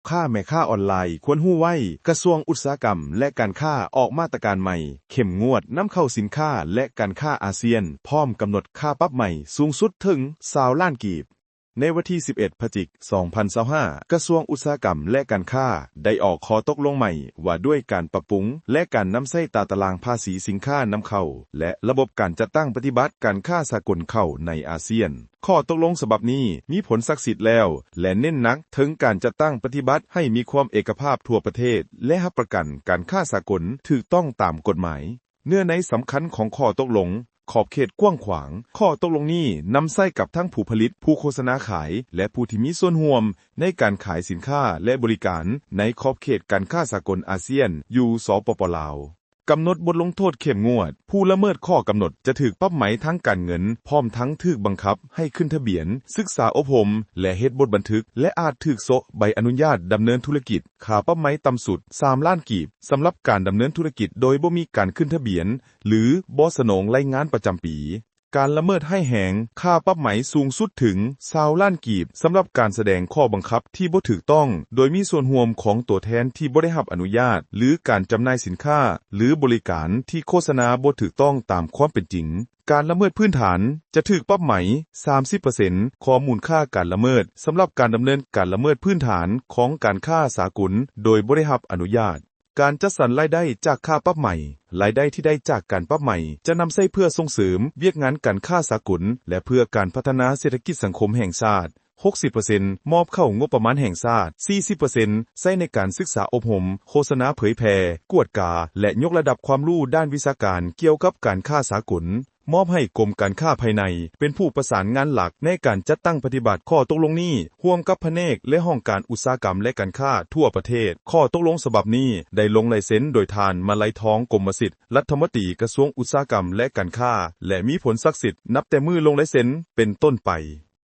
ຄ້າແມ່ຄ້າອອນລາຍຄວນຮູ້ໄວ້. ກະຊວງອຸດສາຫະກຳ ແລະ ການຄ້າອອກມາດຕະການໃໝ່ ເຂັ້ມງວດນຳເຂົ້າສິນຄ້າ ແລະ ການຄ້າອາຊຽນ, ພ້ອມກຳນົດຄ່າປັບໃໝ່ສູງສຸດເຖິງຊາວລ້ານກີບ. ໃນວັນທີສິບເອັດ ພະຈິກ ສອງພັນຊາວຫ້າ ກະຊວງອຸດສາຫະກຳ ແລະ ການຄ້າ ໄດ້ອອກຂໍ້ຕົກລົງໃໝ່ວ່າດ້ວຍການປັບປຸງ ແລະ ການນຳໃຊ້ຕາຕະລາງພາສີສິນຄ້ານຳເຂົ້າ ແລະ ລະບົບການຈັດຕັ້ງປະຕິບັດການຄ້າສາກົນເຂົ້າໃນອາຊຽນ. ຂໍ້ຕົກລົງສະບັບນີ້ມີຜົນສັກສິດແລ້ວ ແລະ ເນັ້ນໜັກເຖິງການຈັດຕັ້ງປະຕິບັດໃຫ້ມີຄວາມເອກະພາບທົ່ວປະເທດ ແລະ ຮັບປະກັນການຄ້າສາກົນຖືກຕ້ອງຕາມກົດໝາຍ. ເນື້ອໃນສຳຄັນຂອງຂໍ້ຕົກລົງ. ຂອບເຂດກວ້າງຂວາງ. ຂໍ້ຕົກລົງນີ້ນຳໃຊ້ກັບທັງຜູ້ຜະລິດ, ຜູ້ໂຄສະນາຂາຍ ແລະ ຜູ້ທີ່ມີສ່ວນຮ່ວມໃນການຂາຍສິນຄ້າ ແລະ ບໍລິການໃນຂອບເຂດການຄ້າສາກົນອາຊຽນ ຢູ່ ສປປ ລາວ. ກຳນົດບົດລົງໂທດເຂັ້ມງວດ. ຜູ້ລະເມີດຂໍ້ກຳນົດຈະຖືກປັບໃໝທາງການເງິນ, ພ້ອມທັງຖືກບັງຄັບໃຫ້ຂຶ້ນທະບຽນ, ສຶກສາອົບຮົມ ແລະ ເຮັດບົດບັນທຶກ ແລະ ອາດຖືກໂຊະໃບອະນຸຍາດດຳເນີນທຸລະກິດ. ຄ່າປັບໃໝຕ່ຳສຸດ ສາມລ້ານກີບ ສຳລັບການດຳເນີນທຸລະກິດໂດຍບໍ່ມີການຂຶ້ນທະບຽນ ຫຼື ບໍ່ສະໜອງລາຍງານປະຈຳປີ. ການລະເມີດຮ້າຍແຮງ. ຄ່າປັບໃໝສູງສຸດເຖິງຊາວລ້ານກີບ ສຳລັບການສະແດງຂໍ້ບັງຄັບທີ່ບໍ່ຖືກຕ້ອງ ໂດຍມີສ່ວນຮ່ວມຂອງຕົວແທນທີ່ບໍ່ໄດ້ຮັບອະນຸຍາດ ຫຼື ການຈຳໜ່າຍສິນຄ້າ ຫຼື ບໍລິການທີ່ໂຄສະນາບໍ່ຖືກຕ້ອງຕາມຄວາມເປັນຈິງ. ການລະເມີດພື້ນຖານ ຈະຖືກປັບໃໝສາມສິບເປີເຊັນຂອງມູນຄ່າການລະເມີດ ສຳລັບການດຳເນີນການລະເມີດພື້ນຖານຂອງການຄ້າສາກົນໂດຍບໍ່ໄດ້ຮັບອະນຸຍາດ. ການຈັດສັນລາຍໄດ້ຈາກຄ່າປັບໃໝ. ລາຍໄດ້ທີ່ໄດ້ຈາກການປັບໃໝຈະນຳໃຊ້ເພື່ອສົ່ງເສີມວຽກງານການຄ້າສາກົນ ແລະ ເພື່ອການພັດທະນາເສດຖະກິດສັງຄົມແຫ່ງຊາດ. ຫົກສິບເປີເຊັນ ມອບເຂົ້າງົບປະມານແຫ່ງຊາດ, ສີ່ສິບເປີເຊັນ ໃຊ້ໃນການສຶກສາອົບຮົມ, ໂຄສະນາເຜີຍແຜ່, ກວດກາ ແລະ ຍົກລະດັບຄວາມຮູ້ດ້ານວິຊາການກ່ຽວກັບການຄ້າສາກົນ. ມອບໃຫ້ກົມການຄ້າພາຍໃນເປັນຜູ້ປະສານງານຫຼັກໃນການຈັດຕັ້ງປະຕິບັດຂໍ້ຕົກລົງນີ້ ຮ່ວມກັບພະແນກ ແລະ ຫ້ອງການອຸດສາຫະກຳ ແລະ ການຄ້າທົ່ວປະເທດ. ຂໍ້ຕົກລົງສະບັບນີ້ໄດ້ລົງລາຍເຊັນໂດຍທ່ານ ມະໄລທອງ ກົມມະສິດ ລັດຖະມົນຕີກະຊວງອຸດສາຫະກຳ ແລະ ການຄ້າ ແລະ ມີຜົນສັກສິດນັບແຕ່ມື້ລົງລາຍເຊັນເປັນຕົ້ນໄປ.